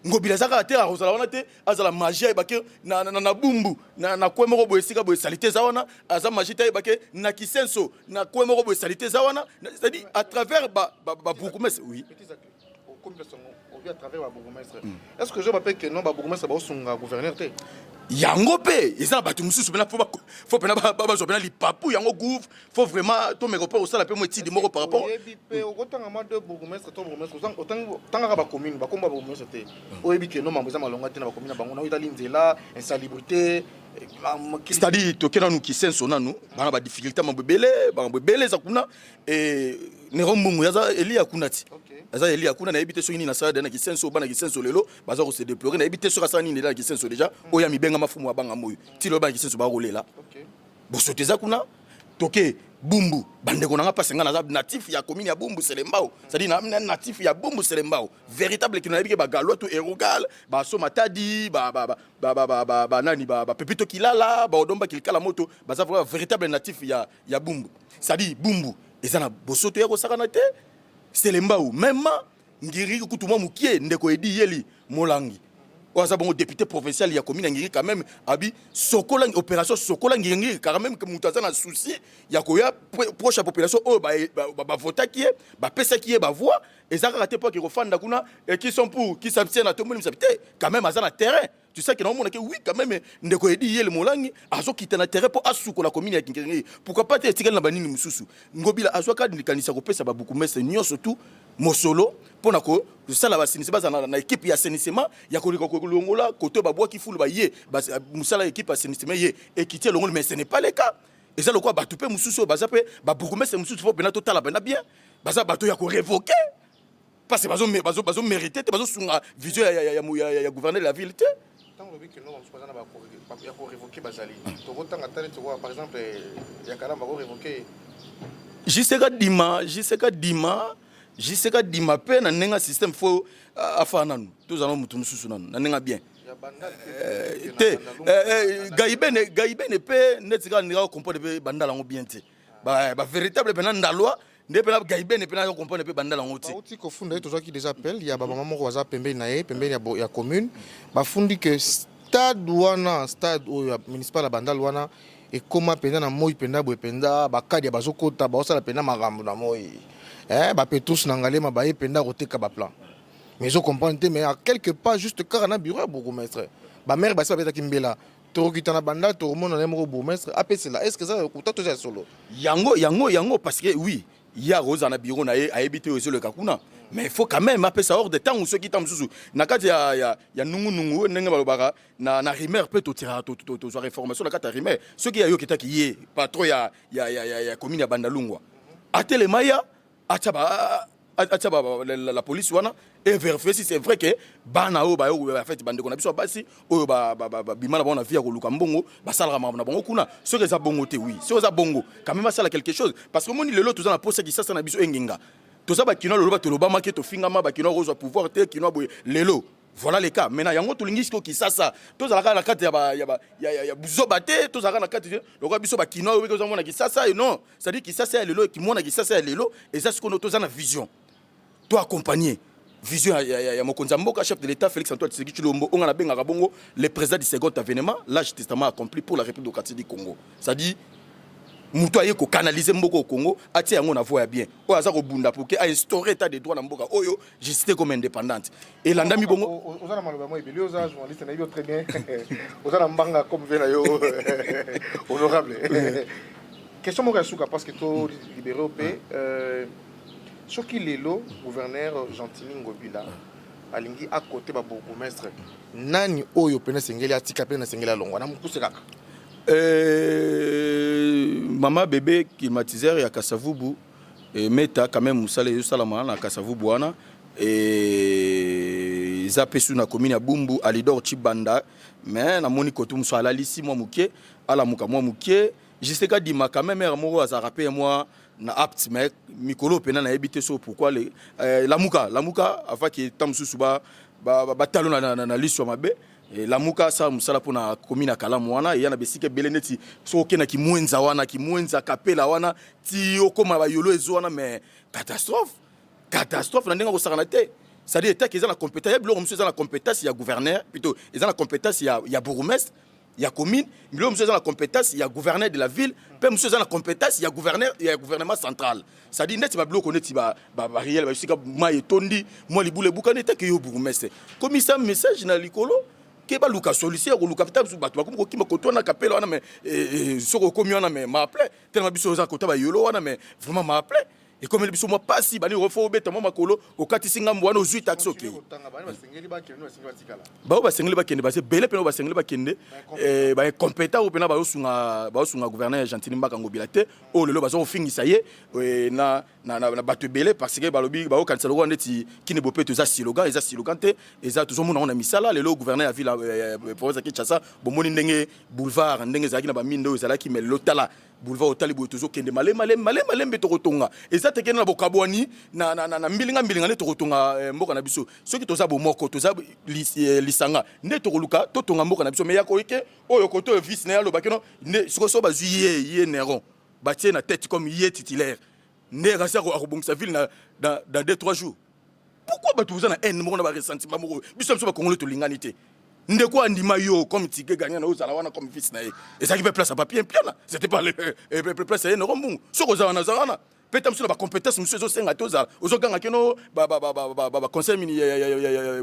Ngobila aza kaka te, akozala wana te, azala magie ayeba ke na, na, na Bumbu na, na kwe moko boye esika boye salite eza wana, aza magie te ayeba ke na Kisenso na kwe moko boye salite eza wana, c'est-à-dire à travers ba, ba, ba bourgmestre, oui. À travers ba bourgmestre. Est-ce que je m'appelle que non ba bourgmestre ba sunga gouverneur te? Yango pe eza na bato mosusu pena fo pena bazwa pena lipapu yango gouv faut vraiment tomeka mpe kosala mpe mwa etide moko par rapport. Oyebi mpe okotanga mwa deux bourgmestre to bourgmestre, otangaka bacommune, bakomba bourgmestre te, oyebi ke no mambo eza malonga te na bacommune na bango, na oyo etali nzela, insalubrité. C'est-à-dire toke nanu Kisenso, nanu bana badifficulté, mambo ebele, makambo ebele eza kuna. E Nero Mbungu aza eli ya kuna ti aza eli ya kuna, nayebi te soki nini asala deja na Kisenso. Bana Kisenso lelo baza kose déplorer, nayebi te soki asala nini deja na Kisenso déjà oyo amibenga mafumu abanga moyo ti lelo bana Kisenso bakolela. Bosoto eza kuna. Toke Bumbu, bandeko nanga, mpasi nga naza natif ya commune ya Bumbu Selembao, c'est-à-dire na natif ya Bumbu Selembao, véritable kino nayebi ke bagalwa to erogal baso Matadi, banani, bapepito Kilala, baodomba Kilikala moto, baza vraiment véritable natif ya Bumbu. C'est-à-dire Bumbu eza na bosoto ya kosakana te, Selembao même, Ngiri kutu mwa mokie. Ndeko Edi Yeli Molangi oyo aza bongo député provincial ya commune ya Ngiri, quand même abi sokola, opération sokola Ngiri, quand même moto aza na souci ya koya proche ya population oyo bavotaki ye, bapesaki ye bavoix. Eza kaka te mpo ake kofanda kuna, qui sont pour, qui s'abstient na tomboli misapi te. Quand même aza na terrain, tu sais que naomonaki, oui, quand même ndeko Edi Yele Molangi azokita na terrain mpo asukola commune ya Ngiri. Pourquoi pas te etikali na banini mosusu? Ngobila azwaka likanisi ya kopesa babourgmestre nyonso tu mosolo mpona kosala baassainissement, bazala na équipe ya assainissement ya koleka kolongola kote babwaki fulu baye mosala. Équipe ya assainissement ye ekiti, elongoli, mais ce n'est pas le cas. Eza lokola bato mpe mosusu oyo baza mpe babourgmestre mosusu, fo mpena totala mpena bien, baza bato ya korévoquer parce que bazomérite te, bazosunga vision ya gouverneur de la ville te. Ntango olobi ke no bamosusu baza na ya korévoquer, bazali, tokotanga tali tokoa par exemple ya Kalamu, bakorévoquer. Jiseka Dima, Jiseka Dima, Jiseka Dima mpe na ndenge ya système, fo afaa nanu, tozala motu mosusu nanu na ndenge ya bien te. Gaibene, Gaibene mpe neti kaka ndenge comprendre mpe Bandala yango bien te, bavéritable mpena ndalwa nde mpena Gaibene mpe naza comprendre mpe Bandala yango te. Bauti kofunda ye, tozwaki déjà appel ya bamama moko baza pembeni na ye, pembeni ya commune, bafundi ke stade wana, stade oyo ya municipal ya Bandal wana, ekóma mpenza na moi mpenza boye mpenza, bakadi ya bazokota, baosala mpenza makambo na moi, bapetrus na Ngalema baye mpenza koteka baplan. Mais ezocomprendre te, mais à quelque part juste kaka na bureau ya bourgmestre, bamaire basi babetaki mbela, tokokita na Bandal, tokomona na ye moko bourgmestre apesela. Est ce que eza lokuta to eza ya solo? Yango, yango, yango, parce que oui, ye akozala na bureau na ye, ayebi te oyo ezoleka kuna, mais il faut quand même apesa ordre. Ntango soki ntango mosusu na kati ya nungunungu, ndenge balobaka na rumeur mpe totiraka, tozwaka information na kati ya rumeur, soki ayoketaki ye patron ya commune ya Bandalungwa atelema ya atia ba atia la police wana et vérifier si c'est vrai que bana oyo bayo, en fait bandeko na biso ya basi oyo babima na bango na vie ya koluka mbongo, basalaka makambo na bango kuna. Soki eza bongo te, oui, soki eza bongo, quand même asala quelque chose, parce que omoni lelo toza na posa Kisasa na biso engenga. Toza bakinois, lelo bato tolobamaki, tofingama, bakinois kozwa pouvoir te, kinois boye. Lelo voilà les cas. Maintenant yango tolingi sikoyo Kisasa tozalaka na kati ya buzoba te, tozalaka na kati lokola biso bakinois oyo ozomona Kisasa. Non, c'est-à-dire Kisasa ya lelo, kimona Kisasa ya lelo eza sikoyo toza na vision to accompagner vision ya mokonzi ya mboka, chef de l'État Félix Antoine Tshisekedi Tshilombo, oyo nga nabengaka bongo le président du second avènement, l'âge testament accompli pour la République démocratique du Congo. C'est-à-dire moto aye kocanaliser mboka au Congo, atia yango na voie ya bien, oyo aza kobunda pour ke ainstaurer état de droit na mboka oyo, justice comme indépendante elandami bongo. Oza na maloba mo ebele, oza journaliste, nayebi yo très bien, oza na mbanga comme ve na yo honorable. Question moko ya suka, parce que to libéré mpe, soki lelo gouverneur Gentini Ngobila alingi akote babourgmestre, nani oyo mpena esengeli atika mpe na esengeli alongwa na mokuse kaka? Mama bébé climatiseur ya Kasavubu meta, quand même mosala ezosalama na Kasavubu wana, eza mpe su na commune ya Bumbu, Alidor Chibanda, mais namoni kote mosu alalisi mwa moke, alamuka mwa moke. Juste Kadima, quand même ere moko azalaka mpe mwa na apte, mais mikolo mpena nayebi te so pourquoi lamuka, lamuka afaki ta mosusu batalo na liso ya mabe. Lamuka, asala mosala mpona commune ya Kalamu wana, eya na besika ebele neti soki okendaki Mwenza wana, Kimwenza, Kapela wana, ti okóma bayolo ezo wana, mais catastrophe, catastrophe na ndenge akosakana te. C'est-à-dire etaki eza na compétence ya biloko mosusu, eza na compétence ya gouverneur, plutôt eza na compétence ya bourgmestre ya commune. Biloko mosusu eza na compétence ya gouverneur de la ville, mpe mosusu eza na compétence ya gouverneur ya gouvernement central. C'est-à-dire neti babiloko neti baruelles, basika mai etondi, mwa libula ebukani, etaki yo bourgmestre, komisa message na likolo ke baluka solution ya koluka. Peta bato bakomi kokima koto wana, kapela wana. Mais soki okomi wana, mais maaple telema, biso oza kota bayolo wana, mais vraiment maaple ekomeli biso mwa pasi. Bani fo obeta mwa makolo, okatisi ngambo wana, ozwi taxi, okei. Bao basengeli bakende, base ebele mpena oyo basengeli bakende, baincompétent oyo mpena bazosunga gouverneur Gentiny Mbaka Ngobila te, oyo lelo baza kofingisa ye na bato ebele, parce que balobi baokanisa lokola neti Kin bopeto eza slogan. Eza slogan te, eza tozomona yango na misala. Lelo gouverneur ya ville province ya Kinshasa, bomoni ndenge boulevard ndenge ezalaki na baminde oyo ezalaki, mais lelo tala boulevard, otali boye, tozokende malemalembe, malemalembe, tokotonga. Eza te kende na bokabwani na mbilinga mbilinga nde tokotonga mboka na biso. Soki toza bomoko, toza lisanga, nde tokoluka totonga mboka na biso. Mais ya koyeke oyo kote oyo vice na ye alobaki no nde sikoyo so bazwi ye Neron, batie na tête comme ye titulaire, nde kasi akobongisa ville na 2 3 jours. Pourquoi bato boza na haine moko na baressentiment moko? Biso bakongolo tolingani te. Ndeko andima yo comme ticket gagnant na ozala wana comme vice na ye, ezalaki mpe place ya papier mpiana, c'était pas place ya ye Nero Mbungu. Soki oza wana, oza wana mpe ta mosusu na bacompétence mosusu ezosenga te ozala ozoganga keno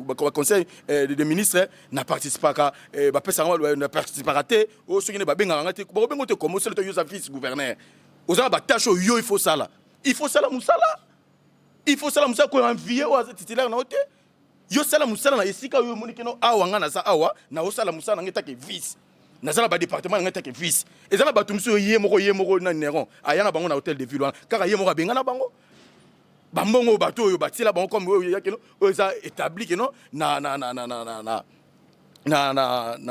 baconseil de ministre na participaka, bapesaka na participaka te. Oyo soki nde babengaka nga te, bakobenga te. Komo osala te? Yo oza vice gouverneur, oza na batâche oyo yo il faut sala, il faut sala mosala, il faut sala mosala. Koenvier oyo aza titulaire na yo te. Yo sala mosala na esika oyo omoni keno awa nga naza awa, naosala mosala na ngai take vice, naza na badépartement na ngai take vice. Eza na bato mosusu ye moko na Neron aya na bango na hôtel de ville wana, kaka ye moko abenga na bango bambongo oyo bato oyo batiela bango comme oyo ya keno oyo eza établi keno na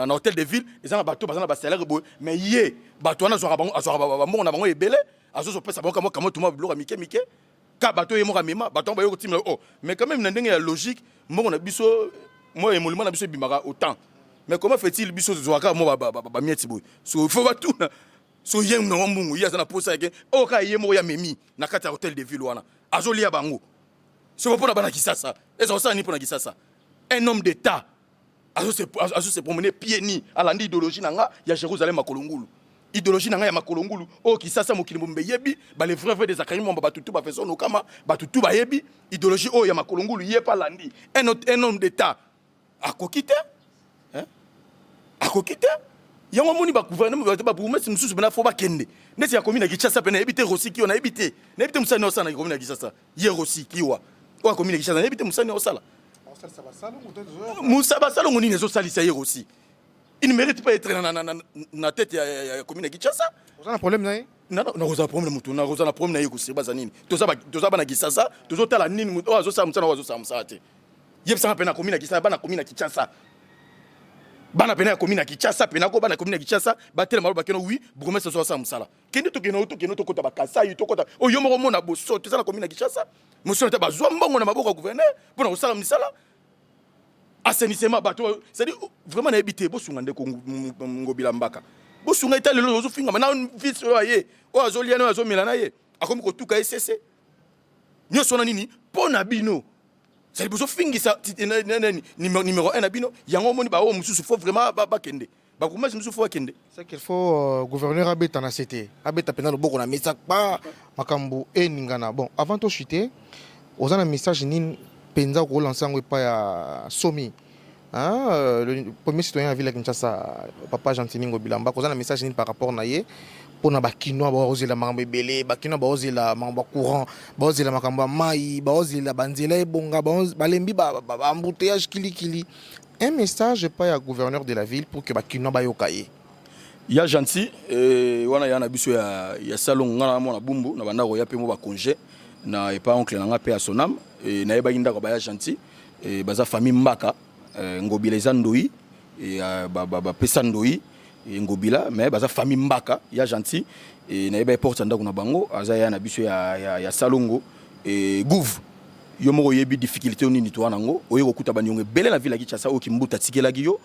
hôtel de ville. Eza na bato baza na basalaire boye, mais ye bato wana azwaka bango, azwaka bambongo na bango ebele, azozopesa bango kamwa kamwa tuma biloko ya mike mike ka bato ye moko amema. Bato yango baye kotimela. Oh, mais quand même, na ndenge ya logique, mbongo na biso mo émolument na biso ebimaka autant, mais comment fait-il biso tozwaka mo bamieti boye? So il faut batuna so ye nango mbungu ye aza na posa yake oyo kaka ye moko ya memi na kati ya hôtel de ville wana, azolia bango soko mpo na bana Kisasa. Eza kosala nini mpo na Kisasa? Un homme d'état azo se promener pieds nus, alandi idéologie na nga ya Jérusalem Makolongulu, idéologie na ngai ya Makolongulu oyo Kisasa mokili mobimba eyebi. Bale vrai vrai de Zakari Mwamba, bato tu bafeso nokama, bato tu bayebi idéologie oyo ya Makolongulu. Ye mpe alandi. Un homme d'état akoki te, hein? Akoki te. Yango omoni bagouvernement, babourgmestre mosusu mpena fo bakende neti ya komi na Kinshasa. Mpe nayebi te Rosi Kiwa, nayebi te, nayebi te mosala osala na komi na Kinshasa. Ye Rosi Kiwa oyo akomi na Kinshasa, nayebi te mosala osala. Musa basalongo nini ezosalisa ye? Rosi, il ne mérite pas être na tête ya commune ya Kinshasa. Oza na problème na ye? Nakozala problème na motu, nakozala na problème na ye kosiri baza nini? Toza bana Kisasa, tozotala nini oyo azosala mosala, oyo azosala mosala te. Yebisanga mpe na commune ya Kinshasa, bana commune ya Kinshasa, bana pene ya commune ya Kinshasa, pena ko bana commune ya Kinshasa batelema, balo bakeno wi bourgmestre azosala mosala. Kende, tokende, tokende, tokota bakasai, tokota oyo yo moko omona boso. Toza na commune ya Kinshasa, mosusu te bazwa mbongo na maboko ya gouverneur mpona kosala misala assainissement. Bato, c'est-à-dire vraiment nayebi te. Bosunga ndeko Ngobila Mbaka, bosunga eta. Lelo ozofingama na vice oyo aye, oyo azolia na oyo azomela na ye, akomi kotuka ye sese nyonso wana nini mpo na bino? C'est bozofingisa numéro 1 na bino. Yango omoni baoyo mosusu faut vraiment bakende, babourgmestre mosusu faut bakende. C'est qu'il faut gouverneur abeta na sete, abeta mpenza loboko na mesa pa makambo eningana. Bon, avant tochute, oza na message nini mpenza okolansa yango epai ya Somi, hein, le premier citoyen ya ville ya Kinshasa, papa Gentiny Ngobila Mbaka? Oza na message nini par rapport na ye mpona bakinois baozela makambo ebele? Bakinois baozela makambo ya courant, baozela makambo ya mai, baozela banzela ebonga, balembi baembouteillage kilikili. Un message epai ya gouverneur de la ville pour que bakinois bayoka ye. Ya gentil wana ya na biso ya salongo, nga na mwana Bumbu na bandako ya mpe mo bacongé na epa oncle na nga mpe ya sonam nayebaki ndako baya gentil baza famille Mbaka Ngobila, eza ndoi bapesa ndoi Ngobila, mais baza famille Mbaka ya gentil. Nayebaki porte ya ndako na bango, aza ya na biso ya salongo. Gouv, yo moko oyebi difficulté oyo nini toza nango. Oye kokuta baniongo ebele na ville ya Kinshasa oyo Kimbuta atikelaki yo.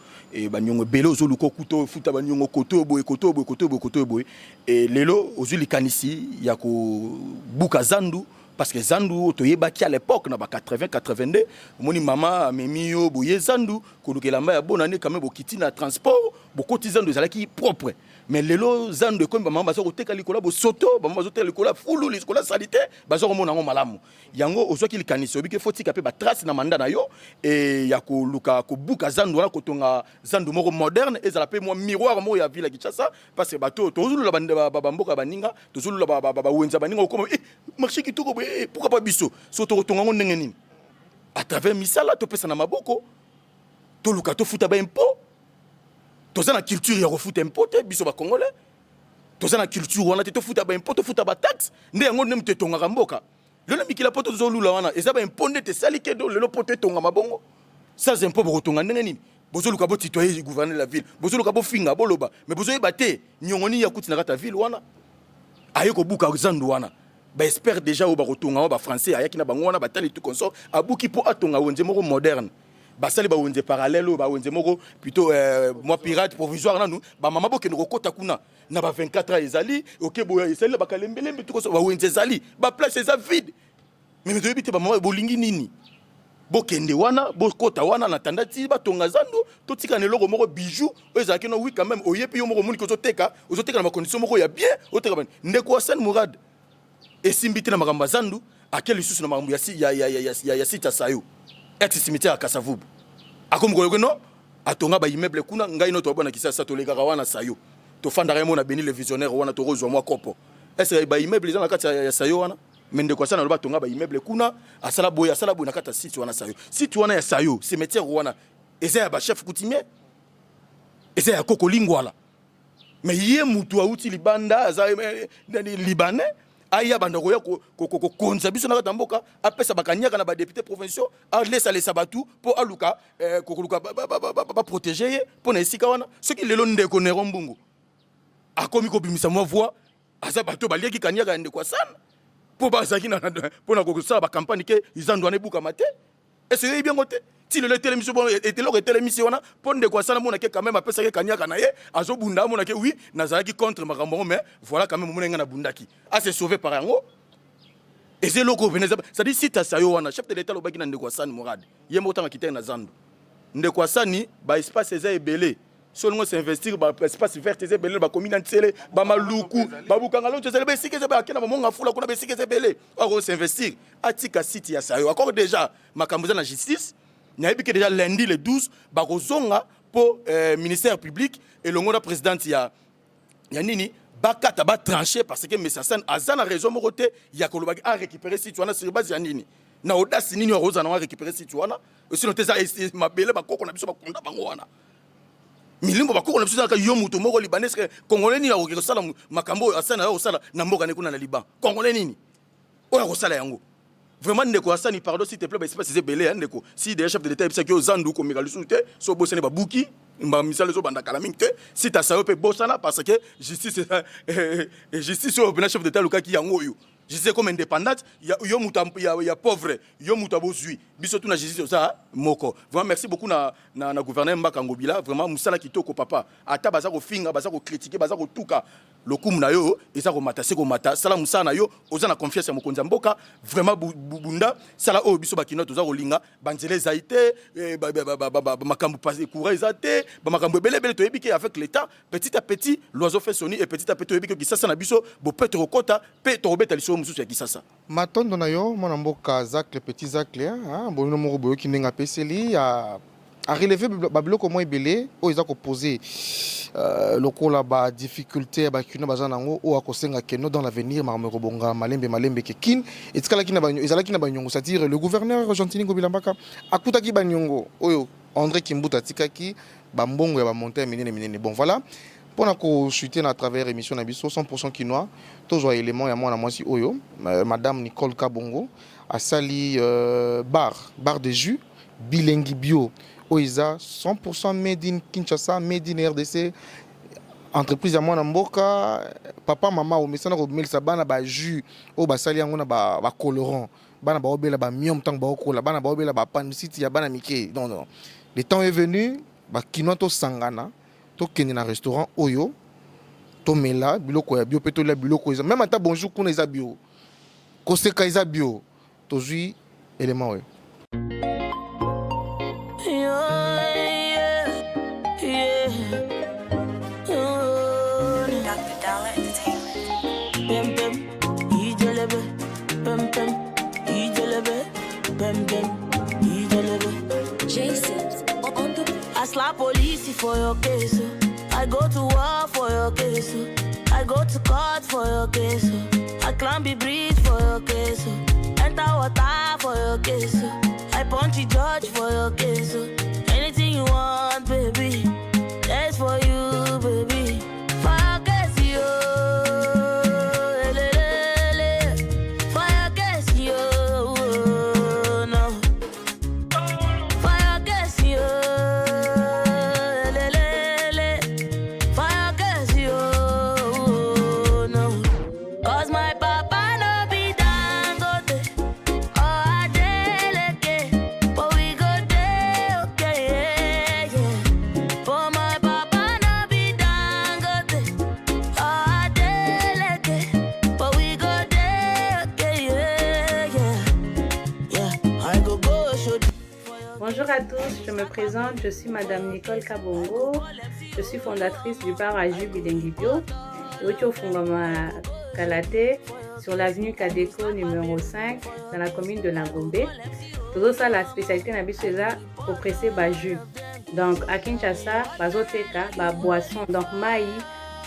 Baniongo ebele ozoluka okuta oyo futa baniongo kote oyo boye, kote oyo boye, kote oyo boye, kote oyo boye. Lelo ozwi likanisi ya kobuka zandu. Parce que zandu oyo toyebaki à l'époque na ba 80 82, omoni mama amemi yo boye zandu koluka elamba ya bonane, quand même bokiti na transport, bokoti zandu, ezalaki propre. Mais lelo zandu ekomi, bamama baza koteka likolo ya bosoto, bamama bazoteka likolo ya fulu, likolo ya saleté, baza komona yango malamu. Yango ozwaki likanisi, oyebi ke faut tika mpe batrace na mandat na yo e ya koluka kobuka zandu wana, kotonga zandu moko moderne, ezala mpe mwa miroir moko ya ville ya Kinshasa. Parce que bato tozolula bamboka ya baninga, tozolula bawenza baninga, okoma marché kitoko boye, pourquoi pas biso? So tokotonga yango ndenge nini? À travers misala topesa na maboko, toluka tofuta baimpôt. Toza na culture ya kofuta impôt te. Biso Bacongolais toza na culture wana te. Tofuta baimpôt, tofuta bataxe, nde yango nde moto etongaka mboka. Lelo mikila po tozolula wana eza baimpôt nde tesali ke do lelo po toetongama bongo. Sans impôt, bokotonga ndenge nini? Bozoluka botutoyer gouverneur de la ville, bozoluka bofinga, boloba, mais bozoyeba te niongo nini akuti na kati ya ville wana. Aye kobuka zandu wana, baespère déjà oyo bakotonga wana, Bafrançais ayaki na bango wana, batali tout consort, abuki mpo atonga wenze moko moderne. Basali bawenze parallèle oyo, bawenze moko plutôt mwa pirate, provisoire nanu. Bamama bokende kokɔta kuna na ba 24 ans ezali oke boya, ezali na bakalembelembe, tout consort, bawenze ezali, baplace eza vide. Mais toyebi te bamama bolingi nini. Bokende wana, bokɔta wana na tanda ti batonga zando, totika na eloko moko bijou oyo ezalaki no. Oui, quand même oyebi yo moko, omoniki ozoteka, ozoteka na bacondition moko ya bien, oteka bani. Ndeko Hassan Mourad esimbi te na makambo ya zandu, ake lisusu na makambo ya site ya Sayo, ex cimetière ya Kasavubu. Akomi koyoki no atonga baimmeuble kuna. Ngai no toyabona Kisasa, tolekaka wana Sayo, tofandaka ye mo na Beni le Visionnaire wana, tokozwa mwa kopo. Est-ce baimmeuble eza na kati ya Sayo wana? Mais ndeko asala, aloba atonga baimmeuble kuna, asala boye, asala boye na kati ya site wana Sayo. Site wana ya Sayo, cimetière wana, eza ya bachef coutumier, eza ya koko Lingwala. Mais ye mutu awuti libanda, aza Libanais, aya banda koya kokonza biso na kati ya mboka, apesa bakanyaka na badéputé provinciaux, alesalesa bato mpo aluka koluka baprotéger ye mpo na esika wana. Soki lelo ndeko Nero Mbungu akomi kobimisa mwa voix, aza bato baliaki kaniaka ya ndeko Asana mpo bazalaki mpona kosala bacampagne ke zandu wana ebukama te. Ese oyebi yango te? Ti lelo etelemisi bon, eloko etelemisi wana mpo ndeko asala, monake quand même apesaki kaniaka na ye, azobunda, amonake oui, nazalaki contre makambo yango, mais voilà, quand même omona ngai nabundaki, ase sauvé par yango. Eza eloko pene, c'est-à-dire site ya Sayo wana, chef de l'État alobaki na ndeko Asani Morad, ye moko ntango akitaki na zando. Ndeko Asani, baespace eza ebele, so olingo s'investir, baespace verte eza ebele, bakomi na Ntsele, Bamaluku, Babukanga Lonzo, ezali besika eza, bakenda bamonga fula kuna, besika eza ebele oyo akosinvestir. Atika site ya Sayo. Accord déjà, makambo eza na justice. Nayebi ke déjà lundi le 12 bakozonga mpo ministère public elongo na présidente ya nini bakata, batranche, parce que monsieur Hassan aza na raison moko te ya kolobaki arécupérer site wana. Sur base ya nini? Na audace nini akozala nango arécupérer site wana? Sinon te, eza mabele bakoko na biso, bakunda bango wana, milimbo bakoko na biso. Ezalaka yo moto moko Libanais, est-ce Congolais nini akoki kosala makambo oyo asani aza kosala na mboka ne kuna na Liban? Congolais nini oyo akosala yango vraiment? Ndeko Asani, pardon, s'il te plaît, baespace eza ebele ya ndeko. Si déjà chef de l'État yebisaki yo zandu komeka lisusu te, so obosani, babuki misala ezobanda kala mingi te. Si tasa yo mpe bosana, parce que justice oyo mpena chef d'État alukaki yango oyo, justice comme indépendante, yo moto ya pauvre, yo moto abozwi, biso tuna justice oza moko. Vraiment merci beaucoup na gouverneur Mbaka Ngobila. Vraiment mosala kitoko, papa. Ata baza kofinga, baza kocritiquer, baza kotuka, lokumu na yo eza komata se komata. Sala mosala na yo, oza na confiance ya mokonzi ya mboka. Vraiment bunda, sala oyo biso Bakinois toza kolinga. Banzela ezali te, makambo courant eza te, bamakambo ebele ebele. Toyebi ke avec l'État, petit à petit l'oiseau fait son nid, et petit à petit toyebi ke Kisasa na biso bope tokokɔta mpe tokobeta lisolo mosusu ya Kisasa. Matondo na yo, mwana mboka Zacle, petit Zacle. Bonino moko boyoki ndenge apeseli, arelevé babiloko mwa ebele oyo eza kopose lokola badifficulté ya Bakinois baza nango, oyo akosenga keno dans l'avenir makambo ekobonga malembe malembe, ke Kine etikalaki ezalaki na baniongo, c'est-à-dire le gouverneur Gentiny Ngobila Mbaka akutaki baniongo oyo André Kimbuta atikaki, bambongo ya bamontant ya minene minene. Bon, voilà, mpona kochuter na travers émission na biso 100 Kinois, tozwa élément ya mwana mwasi oyo, madame Nicole Kabongo, asali bar de jus Bilengi Bio, oyo eza 100 made in Kinshasa, made in RDC, entreprise ya mwana mboka. Papa, mama, omesana komelisa bana bajus oyo basali yango na bacolorant, bana baobela bamyome ntango baokola, bana baobela baappendicite ya bana mike. Non, non, le temps est venu Bakinois tosangana, tokende na restaurant oyo, tomela biloko ya bio mpe tolia biloko eza même ata bonjour kuna eza bio. Koseka eza bio. Tozui element oyo. I slap police for your case. oh. I go to war for your case. oh. I go to court for your case. oh. I climb the bridge for your case. oh. Enter water for your case. oh. I punch the judge for your case. oh. Anything you want, baby. That's for you, baby. Fire case, yo. Elelele. Fire case, yo. No. Fire case, yo. Elelele. Fire case, yo. No. Cause my papa no be Dangote or Adeleke, but we go dey okay, yeah, yeah. For my papa no be Dangote or Adeleke, but we go dey okay, yeah, yeah. Yeah, I go go show Bonjour à tous, je me présente, je suis Madame Nicole Kabongo, je suis fondatrice du bar à jus Bilengi Bio, euti kofungwama kala te sur l'avenue Kadeko numéro 5 dans la commune de Lagombe. Tozosala spécialité na biso eza kopresse ba jus. Donc à Kinshasa bazoteka ba boisson, donc mai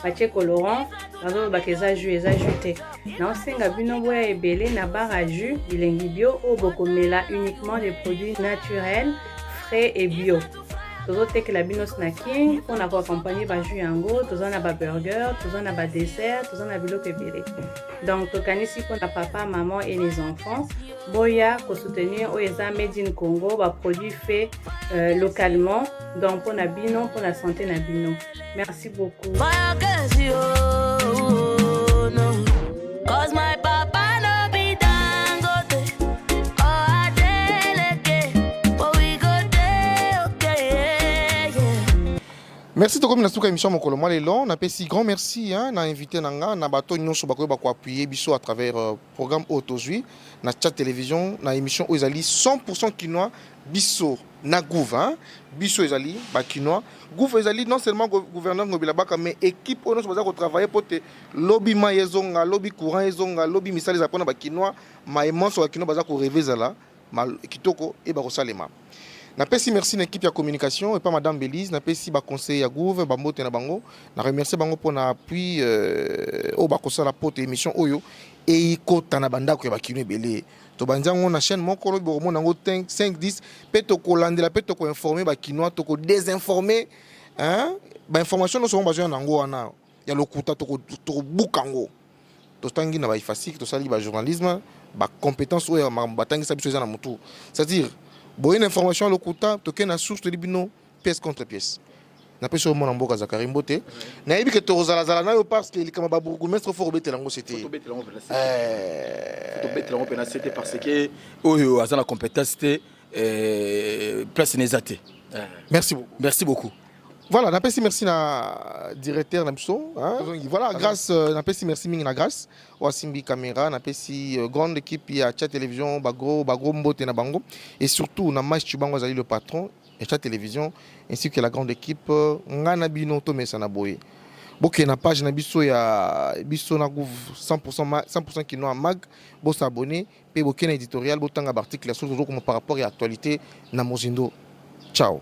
batie colorant, bazolobaka eza jus, eza jus te. Naosenga bino boya ebele na bar à jus Bilengi Bio oyo bokomela uniquement des produits naturels, frais et bio. Tozotekela bino snacking mpona koaccompagne ba jus yango, toza na ba burger, toza na ba dessert, toza na biloko ebele. Donc tokanisi mpona papa, maman et les enfants, boya kosoutenir oyo eza made in Congo, ba produit fait localement, donc mpona bino, mpona santé na bino. Merci beaucoup. Fire case, yo, no. Cause my papa no be Dangote or Adeleke, but we go dey okay, yeah, yeah. Merci, tokomi na suka émission mokolo mwa lelo. Napesi grand merci, hein, na invité na nga, na bato nyonso bakoyeba koappuyer biso à travers programme oyo tozwi na Chat Télévision, na émission oyo ezali 100% kinois. Biso na gouv, hein? Biso ezali bakinois. Gouv ezali non seulement gouverneur Ngobila Baka, mais équipe oyo nyonso baza kotravaille po te lobi mai ezonga, lobi courant ezonga, lobi misala ezala mpona bakinois. Maye nyonso bakinois baza korêver ezala kitoko e bakosalema. Napesi merci na équipe ya communication epa madame Belise. Napesi baconseiller ya gouve bambote na bango, na remercie bango mpona appui oyo bakosala po te émission oyo eikota na bandako ya bakino ebele. Tobandi yango na chaîne moko, lobi bokomona yango 5 10, mpe tokolandela mpe tokoinforme bakinois, tokodésinforme, hein? Bainformation nyonso bango bazwa nango wana ya lokuta, tokobuka yango. Totangi na baIFASIC, tosali bajournalisme, bacompétence oyo ya makambo batangisa biso eza na motu, c'est-à-dire boye na information ya lokuta, tokei na source, toyebi bino pièce contre pièce. Napesi oyo mwana mboka Zakari mbote. Nayebi ke tokozalazala na yo parce que likambo babourgmestre fo kobetela yango sete. Tobetela yango mpena sete parce que oyo aza na compétence te, place na eza te. Merci beaucoup. Merci beaucoup. Voilà, napesi merci na directeur na biso, hein. Voilà, grâce, napesi merci mingi na Grâce oyo asimbi caméra. Napesi grande équipe ya Chat Télévision bagros bagros mbote na bango, et surtout na Mach Chubango, azali le patron ya Chat Télévision, ainsi que la grande équipe. Ngai na bino tomesana boye. Bokende na page na biso ya biso na gouv 100%, 100% kinois mag, bosabone mpe bokende na éditorial, botanga baarticle ya solo tozokoma par rapport ya actualité na mozindo. Ciao.